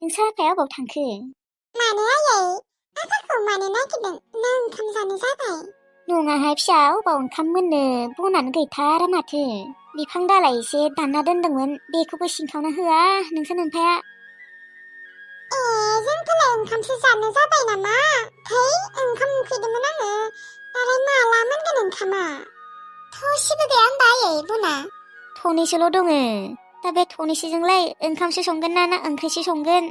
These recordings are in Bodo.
नोंसा आफाया अबाव थांखो? मानो आयै? आफाखौ मानो नागिरदों? नों ओंखाम जानो जाबाय? नङाहाय फिसा, अबाव ओंखाम मोननो बनानो गैथारा माथो। बिफां दालाय एसे दानना दोनदोंमोन, बेखौबो सिंखावना होआ नोंसा नोम्फाया। जोंखौलाय ओंखामसो जानो जाबाय नामा? थै, ओंखाम उखैदोंमोन आङो। दालाय माला मोनगोन ओंखामा? थोसिबो गैया होमबा आयै बना? थनैसोल' दङ। दा बे थनैसोजोंलाय ओंखामसो संगोन ना ओंख्रिसो संगोन?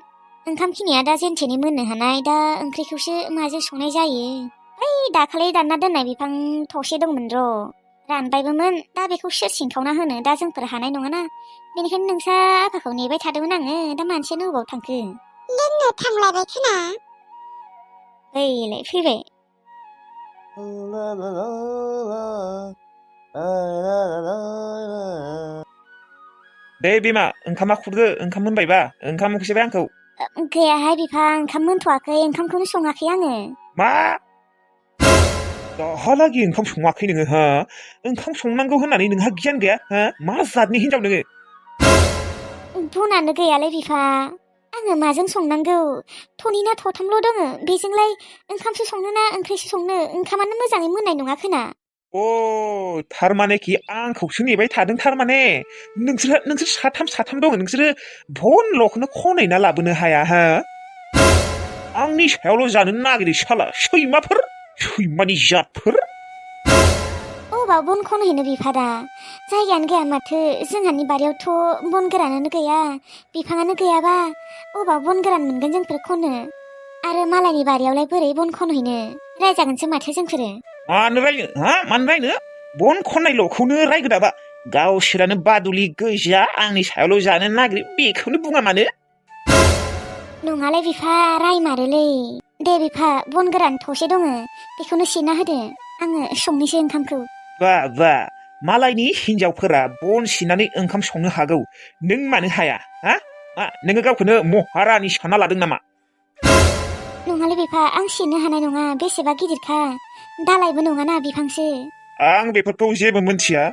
ओंखाम खिनिया दा जेनथेनै मोननो हानाय, दा ओंख्रिखौसो माजों संनाय जायो। बै दाखालि दानना दोननाय बिफां थसे दंमोन र', रानबायबोमोन। दा बेखौ सोर सिंखावना होनो? दा जोंफोर हानाय नङाना। बेनिखायनो नोंसा आफाखौ नेबाय थादोंमोन आङो। दा मानसियानो अबाव थांखो? लोंनो थांलायबाय खोना? ओइलाय फैबाय। दे बिमा, ओंखामा खुरदो। ओंखाम मोनबायबा? ओंखाम उखैसोबाय आंखौ। गैयाहाय बिफा, ओंखाम मोनथ'वाखै। ओंखामखौनो सङाखै आङो। मा? दाहालागि ओंखाम सङाखै नोङो, हा? ओंखाम संनांगौ होननानै नोंहा गियान गैया, हा? मा जातनि हिनजाव नोङो? बनानो गैयालै बिफा। आङो माजों संनांगौ? थनैना थथामल' दङ। बेजोंलाय ओंखामसो संनो ना ओंख्रिसो संनो? ओंखामानो मोजाङै मोननाय नङा खोना। थारमानेखि आंखौसो नेबाय थादों थारमाने। नोंसोर साथाम दङ। नोंसोरो बनल'खौनो खनैना लाबोनो हाया, हा? आंनि सायावल' जानो नागिरो साला सैमाफोर, सैमानि जातफोर। अबाव बन खनहैनो बिफा दा? जायगायानो गैया माथो। जोंहानि बारियावथ' बन गोरानानो गैया। बिफाङानो गैयाबा अबाव बन गोरान मोनगोन जोंफोर खननो? आरो मालायनि बारियावलाय बोरै बन खनहैनो? रायजागोनसो माथो जोंफोरो। मानो रायनो, हा? मानो रायनो? बन खननायल'खौनो रायगोदाबा? गावसोरानो बादुलि गोजा, आंनि सायावल' जानो नागिरो, बेखौनो बुङा मानो? नङालै बिफा, रायमारोलै। दे बिफा, बन गोरान थसे दङ, बेखौनो सिरना होदो। आङो संनोसै ओंखामखौ। बा मालायनि हिनजावफोरा बन सिननानै ओंखाम संनो हागौ, नों मानो हाया, हा? मा नोङो गावखौनो महारानि सानना लादों नामा? नङालै बिफा, आं सिरनो हानाय नङा। बेसेबा गिदिरखा, दालायबो नङाना बिफांसो। आं बेफोरखौ जेबो मोनथिया।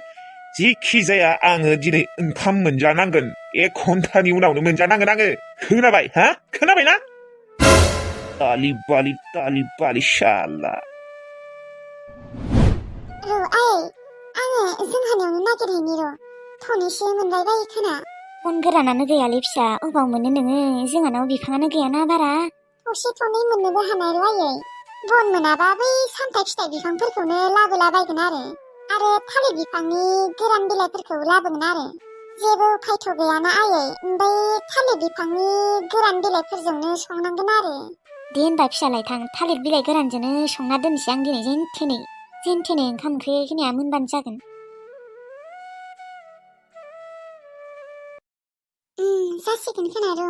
जिखि जाया आङो दिनै ओंखाम मोनजानांगोन। 1 घन्टानि उनावनो मोनजानांगोन आङो। खोनाबाय, हा? खोनाबायना? दालि बालि शाला। आयै, आङो जोंहानियावनो नागिरहैनि र'। थनैसो मोनबाय बायो खोना? बन गोरानानो गैयालै फिसा, अबाव मोनो नोङो? जोंहानाव बिफाङानो गैयाना बारा। थसे थनै मोननोबो हानाय र' आयै। बन मोनाबा बै सामथाइ फिथाइ बिफांफोरखौनो लाबोलाबायगोन आरो थालिर बिफांनि गोरान बिलाइफोरखौ लाबोगोन आरो। जेबो उफायथ' गैयाना आयै, बै थालिर बिफांनि गोरान बिलाइफोरजोंनो संनांगोन आरो। दे होनबा फिसालाय थां, थालिर बिलाइ गोरानजोंनो संना दोनसै आं दिनै जेनथेनै ओंखाम ओंख्रि खिनिया मोनबानो जागोन। जासिगोन खोना र'।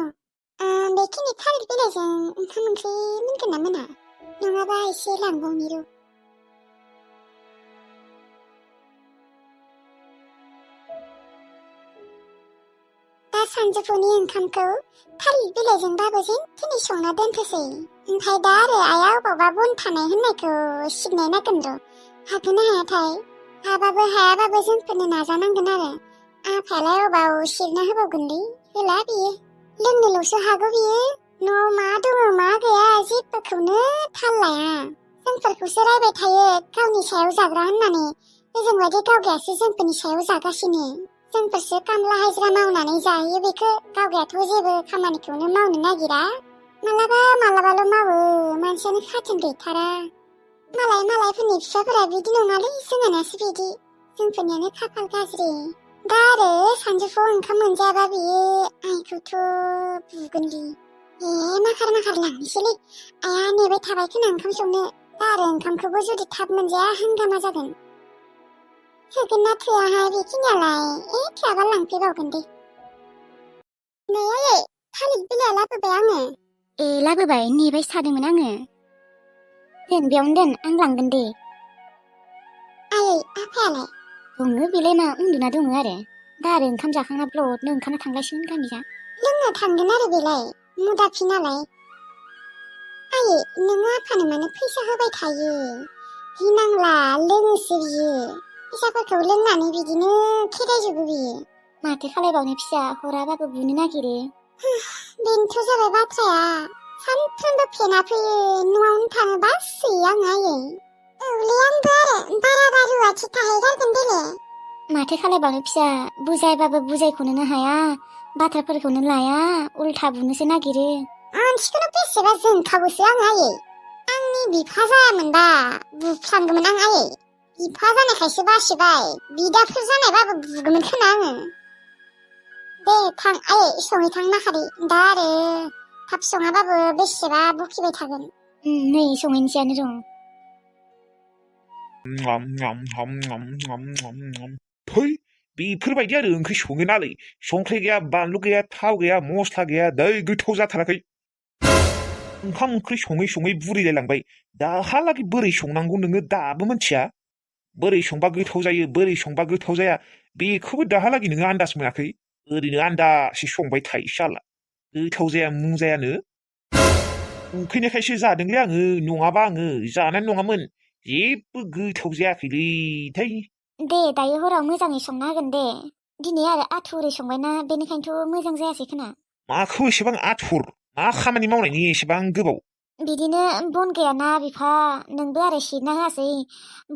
बेखिनि थालिर बिलाइजों ओंखाम ओंख्रि मोनगोन ना मोना? नङाबा एसे लांबावनि र'। दा सानजौफुनि ओंखामखौ थालिर बिलाइजोंबाबो जेनथेनै संना दोनथोसै। ओमफ्राय दा आरो आइया अबावबा बन थानाय होननायखौ सिबनाय नायगोन र'। हागोन ना हायाथाय? हाबाबो हायाबाबो जोंफोरनो नाजानांगोन आरो। आफायालाय अबाव सिरना होबावगोनलै? होला बियो। लोंनोल'सो हागौ बियो। न'आव मा दङ मा गैया जेबोखौनो थाल लाया। जोंफोरखौसो रायबाय थायो गावनि सायाव जाग्रा होननानै। ओजोंबायदि गावगायासो जोंफोरनि सायाव जागासिनो। जोंफोरसो कामला हाजिरा मावनानै जाहैयो बेखौ। गावगायाथ' जेबो खामानिखौनो मावनो नागिरा। मालाबाल' मावो, मानसियानो खाथिन गैथारा। मालायफोरनि फिसाफोरा बिदि नङालै, जोंहानासो बिदि। जोंफोरनियानो खाफाल गाज्रि। दा आरो सानजौफुआव ओंखाम मोनजायाबा बियो आइखौथ' बुगोनलै। माखार लांनोसैलै। आइया नेबाय थाबाय खोना ओंखाम संनो। दा आरो ओंखामखौबो जुदि थाब मोनजाया हांगामा जागोन। थोगोन ना थोआहाय बेखिनियालाय? थोआबा लांफैबावगोन दे। नै आयै, थालिर बिलाइया लाबोबाय आङो। लाबोबाय, नेबाय थादोंमोन आङो। दोन बेयावनो दोन, आं लांगोन दे। आयै, आफायालाय? दङ, बेलाय मा उन्दुना दङ आरो। दा आरो ओंखाम जाखांना ब्लदनो ओंखारना थांगासिगोन गामिजा। लोंनो थांगोन आरो बेलाय, मुदाफि नालाय। आयै, नोङो आफानो मानो फैसा होबाय थायो? गिनांला, लोङोसो बियो। फैसाफोरखौ लोंनानै बिदिनो खेदायजोबो बियो। माथो खालायबावनो फिसा, हराबाबो बुनो नागिरो। बेनोथ' जाबाय बाथ्राया सानफ्रोमबो फेना फैयो न'आवनो थानो बासोयो आं आयै औलै आंबो आरो बाराबा रुवाथि थाहैगारगोन देले माथो खालायबावनो फिसा बुजायबाबो बुजायख'नोनो हाया बाथ्राफोरखौनो लाया उल्था बुनोसो नागिरो मानसिखौनो बेसेबा जोंखाबोसो आं आयै आंनि बिफा जायामोनबा बुफ्लांगौमोन आं आयै बिफा जानायखायसो बासिबाय बिदाफोर जानायबाबो बुगौमोन खोना आङो दे थां आयै सहैथां माखारि दा आरो थाब सङाबाबो बेसेबा बकिबाय थागोन नै सङैनोसैयानो दं थै बेफोरबायदि आरो ओंख्रि सङो नालै संख्रि गैया बानलु गैया थाव गैया मस्ला गैया दै गोथाव जाथाराखै ओंखाम ओंख्रि सङै सङै बुरिलायलांबाय दाहालागै बोरै संनांगौ नोङो दाबो मिथिया बोरै संबा गोथाव जायो बोरै संबा गोथाव जाया बेखौबो दाहालागै नोङो आन्दाज मोनाखै ओरैनो आन्दासै संबाय थायो साला गोथाव जाया मुंजायानो उखैनायखायसो जादोंलै आङो नङाबा आङो जानाय नङामोन जेबो गोथाव जायाखैलै थै दे दायो हराव मोजाङै संना होगोन दे दिनै आरो आथुरै संबायना बेनिखायनोथ' मोजां जायासै खोना माखौ एसेबां आथुर मा खामानि मावनायनि एसेबां गोबाव बिदिनो बन गैयाना बिफा नोंबो आरो सिरना होआसै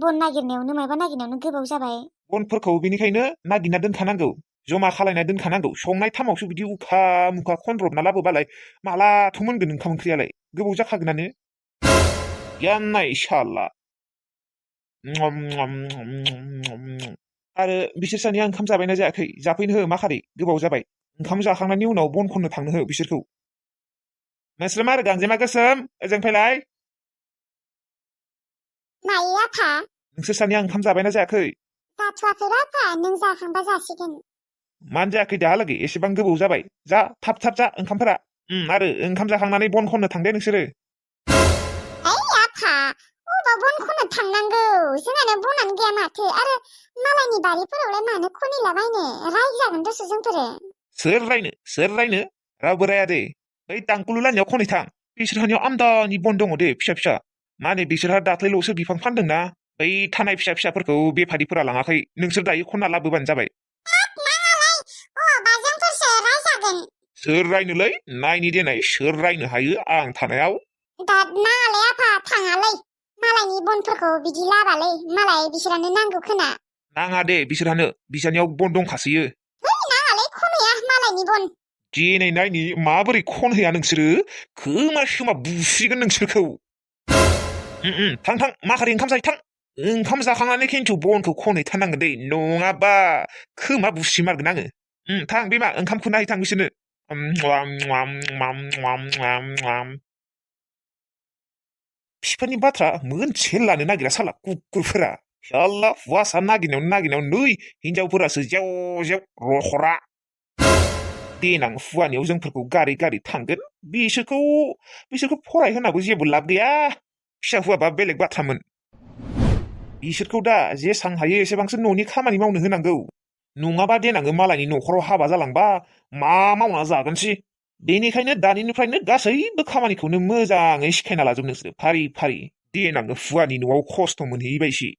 बन नागिरनायावनो माबा नागिरनायावनो गोबाव जाबाय बनफोरखौ बेनिखायनो नागिरना दोनखानांगौ जमा खालायना दोनखानांगौ संनाय टाइमावसो बिदि उखा मुखा खनब्रबना लाबोबालाय मालाथ' मोनगोन ओंखाम ओंख्रियालाय गोबाव जाखागोनानो यान्नाय साला आरो बिसोर सानैया ओंखाम जाबायना जायाखै जाफैनो हो माखारि गोबाव जाबाय ओंखाम जाखांनायनि उनाव बन खननो थांनो हो बिसोरखौ मोस्रोम आरो गांजेमा गोसोम ओजों फैलाय मायो आफा नोंसोर सानैया ओंखाम जाबायना जायाखै जाथ'वाखै आफा नों जाखांबा जासिगोन मानो जायाखै दाहालागै एसेबां गोबाव जाबाय जा थाब थाब जा ओंखामफोरा आरो ओंखाम जाखांनानै बन खननो थांदे नोंसोरो आफा अबाव बन खननो थांनांगौ जोंहानो बनानो गैया माथो आरो मालायनि बारिफोरावलाय मानो खनहैलाबायनो रायजागोन दसे जोंफोरो सोर रायनो रावबो राया दे बै दांकुलु लाइनायाव खनहैथां बिसोरहानियाव आमदानि बन दङ दे फिसा फिसा माने बिसोरहा दाख्लैल'सो बिफां फानदोंना बै थानाय फिसा फिसाफोरखौ बेफारिफोरा लाङाखै नोंसोर दायो खनना लाबोबानो जाबाय सोर रायनोलै नायनि देनाय सोर रायनो हायो आं थानायाव नाङालै आफा थाङालै मालायनि बनफोरखौ बिदि लाबालै मालाय बिसोरानो नांगौ खोना नाङा दे बिसोरनियाव बन दंखासोयो नाङालै खनहैया मालायनि बन दिनै नायनि माबोरै खनहैया नोंसोरो खोमा बुसिगोन नोंसोरखौ थां माखारि ओंखाम जायो थां ओंखाम जाखांनानै खिन्थु बनखौ खनहैथारनांगोन दे नङाबा खोमा बुसिमारगोन आङो थां बिमा ओंखामखौ नायहैथां बिसोरनो बिफानि बाथ्रा मोनसे लानो नागिरा साला कुकुरफोरा साला हौवासा नागिरनायाव नै हिनजावफोरासो जेव जेव रखरा देनां हुवानियाव जोंफोरखौ गारै गारै थांगोन बिसोरखौ फरायहोनाबो जेबो लाब गैया फिसा हुवाबा बेलेग बाथ्रामोन बिसोरखौ दा जेसां हायो एसेबांसो न'नि खामानि मावनो होनांगौ नङाबा देनाङो मालायनि न'खराव हाबा जालांबा मा मावना जागोनसै बेनिखायनो दानिनिफ्रायनो गासैबो खामानिखौनो मोजाङै सिखायना लाजोब नोंसोरो फारि फारि देनाङो हुवानि न'आव खस्थ' मोनहैबायसै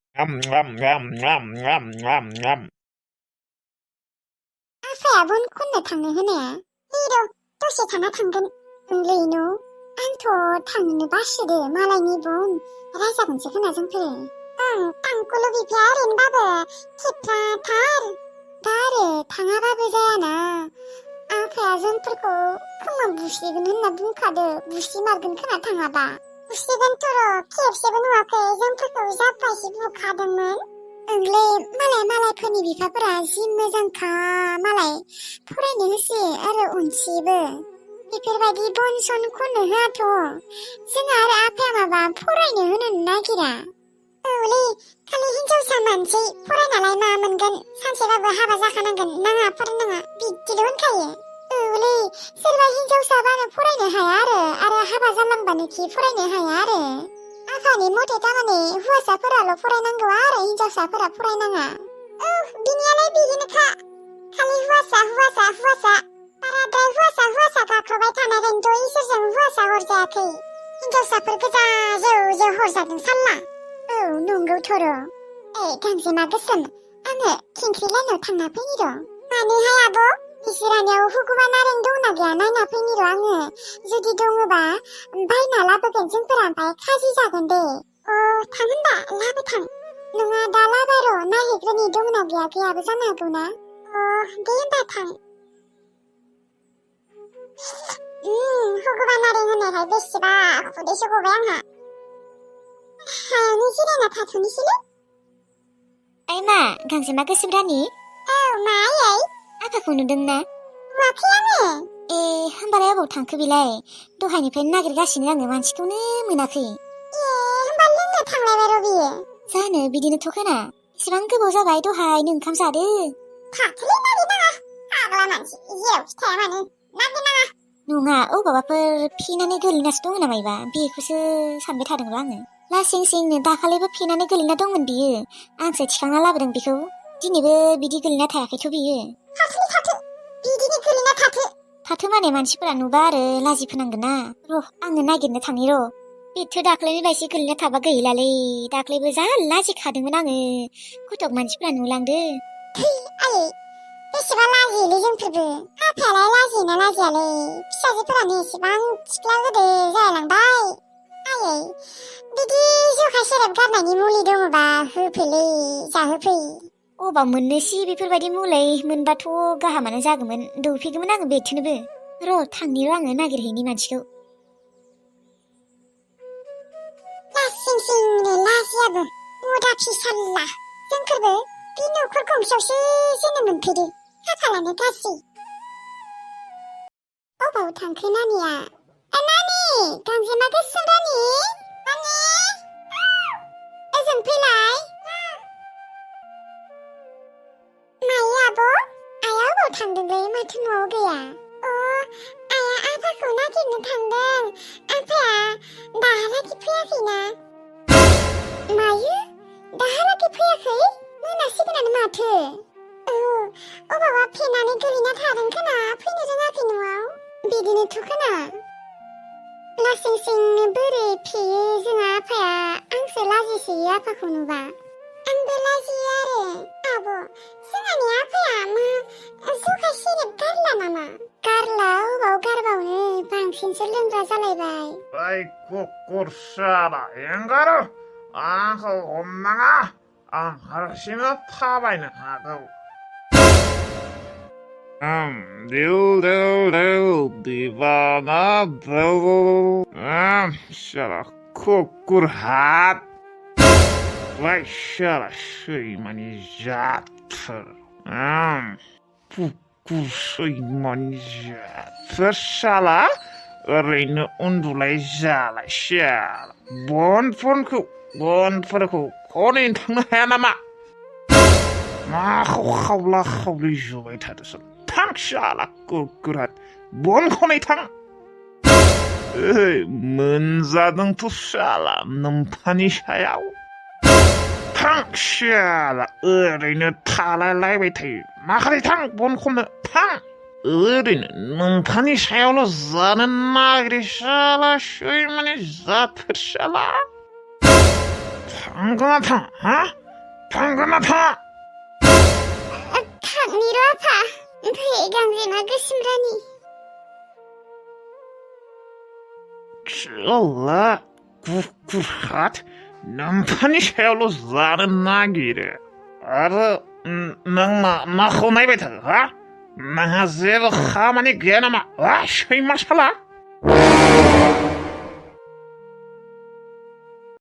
आफाया बन खननो थांनो होनाया हिर' दसे थाना थांगोन ओंलैनो आंथ' थांनो बासोदो मालायनि बन रायजागोनसो खोना जोंफोरो तांकुलु बिफाया ओरैनोबाबो खेथ्राथार दा आरो थाङाबाबो जायाना आफाया जोंफोरखौ खोमा बुसिगोन होनना बुंखादो बुसिमारगोन खोना थाङाबा बुसिगोनथ' र' खेबसेबो नुवाखै जोंफोरखौ जाबायसो बुखादोंमोन ओंलै मालायफोरनि बिफाफोरा जि मोजांखा मालाय फरायनो होसि आरो अनसिबो बेफोरबायदि बन सन खननो होआथ' जोंहा आरो आफाया माबा फरायनो होनो नागिरा औलै खालि हिनजावसा मानसि फरायनालाय मा मोनगोन सानसेबाबो हाबा जाखानांगोन नाङा फरायनाङा बिदिल' होनखायो औलै सोरबा हिनजावसाबानो फरायनो हाया आरो हाबा जालांबानोखि फरायनो हाया आरो आफानि मथे थारमाने हौवासाफोराल' फरायनांगौ आरो हिनजावसाफोरा फरायनाङा बिनियालाय बिदिनोखा खालि हौवासा बाराद्राय हौवासा गाख्रबाय थानायखायनोथ' इसोरजों हौवासा हरजायाखै हिनजावसाफोर गोजा जेव हरजादों साल्ला नंगौथ' र' गांजेमा गोसोम आङो खिंख्रि लाइनाव थांना फैनि र' मानोहाय आब' बिसोरानियाव हुगुमा नारें दंना गैया नायना फैनि र' आङो जुदि दङबा बायना लाबोगोन जोंफोरा ओमफ्राय खाजि जागोन दे थांगोन दा लाबो थां नङा दा लाबाय र' नायहैग्रोनि दंना गैया गैयाबो जानो हागौ ना दे होनबा थां हुगुमा नारें होनायखाय बेसेबा खुदैसो गबाय आंहा हायावनो जिरायना थाथ'नोसैलै ओइ मा गांजेमा गोसोम रानि मा आयै आफाखौ नुदोंना नुवाखै आङो होमबालाय अबाव थांखो बेलाय दहायनिफ्रायनो नागिरगासिनो आङो मानसिखौनो मोनाखै होमबा लोंनो थांलायबाय र' बियो जानो बिदिनोथ' खोना इसिबां गोबाव जाबाय दहायनो ओंखाम जादो थाथ'लै नागिरनाङा फाग्ला मानसि जेरावखि थाया मानो नागिरनाङा नङा अबावबाफोर फेनानै गोलैनासो दङ ना मायबा बेखौसो सानबाय थादों र' आङो लासिं सिंनो दाखालिबो फेनानै गोलैना दंमोन बियो आंसो थिखांना लाबोदों बेखौ दिनैबो बिदि गोलैना थायाखैथ' बियो थाथो बिदिनो गोलैना थाथो माने मानसिफोरा नुबा आरो लाजि फोनांगोन ना र' आङो नागिरनो थांनि र' बेथ' दाख्लैनि बायसो गोलैना थाबा गैलालै दाख्लैबो जा लाजिखादोंमोन आङो खथक मानसिफोरा नुलांदो आयै बेसेबा लाजियोलै जोंफोरबो आफायालाय लाजियोना लाजियालै फिसाजोफोरानो एसेबां सिख्ला गोदो जालांबाय आयै बिदि जखा सेरेब गारनायनि मुलि दङबा होफैलै जाहोफै अबा मोननोसै बेफोरबायदि मुलै मोनबाथ' गाहामानो जागौमोन दौफैगौमोन आङो बेथोनोबो र' थांनि र' आङो नागिरहैनि मानसिखौ लासिं सिंनो लाजियाबो मुदा फिसाला जोंफोरबो बे न'खर गंसेयावसो जोनोम मोनफैदों खाफालानो गाज्रि अबाव थांखो नानिया नानि गांजेमा गोसोम रानि नानि ओजों फैलाय मायो आब' आइया अबाव थांदोंलै माथो न'आव गैया आइया आफाखौ नागिरनो थांदों आफाया दाहालागि फैयाखैना मायो दाहालागि फैयाखै मोनासिगोनानो माथो अबावबा फेनानै गोलैना थादों खोना फैनो रोङाखै न'आव बिदिनोथ' खोना लासिं सिंनो बोरै फेयो जोंहा आफाया आंसो लाजिसोयो आफाखौ नुबा आंबो लाजियो आरो आब' जोंहानि आफाया मा जखा सेरेब गारला नामा गारला अबाव गारबावनो बांसिनसो लोंग्रा जालायबाय ओइ कुकुर साला एंगारो आंखौ हमनाङा आं हारसिंनो थाबायनो हागौ दिल दिल दिल दीवाना दिल साला कुकुर हात Why shall I say money जाथर कुकुर सैमानि जाथर साला ओरैनो उन्दुलाय जालाय साला बनफोरखौ खनैनो थांनो हाया नामा माखौ खावला खावलि जुबाय थादों थां साला कुकुर हात बनखौनै थां मोनजादोंथ' साला नोम्फानि सायाव थां साला ओरैनो थालायलायबाय थायो माखारै थां बन खननो थां ओरैनो नोम्फानि सायावल' जानो नागिरो साला सैमानि जाथोर साला थांगोना थां हा थांगोना थाङा थांनि र' आफा ओमफ्राय गांजेमा गोसोम रानि साला कुकुर हात नोम्फानि सायावल' जानो नागिरो आरो नों माखौ नायबाय थायो हा नोंहा जेबो खामानि गैया नामा सैमा साला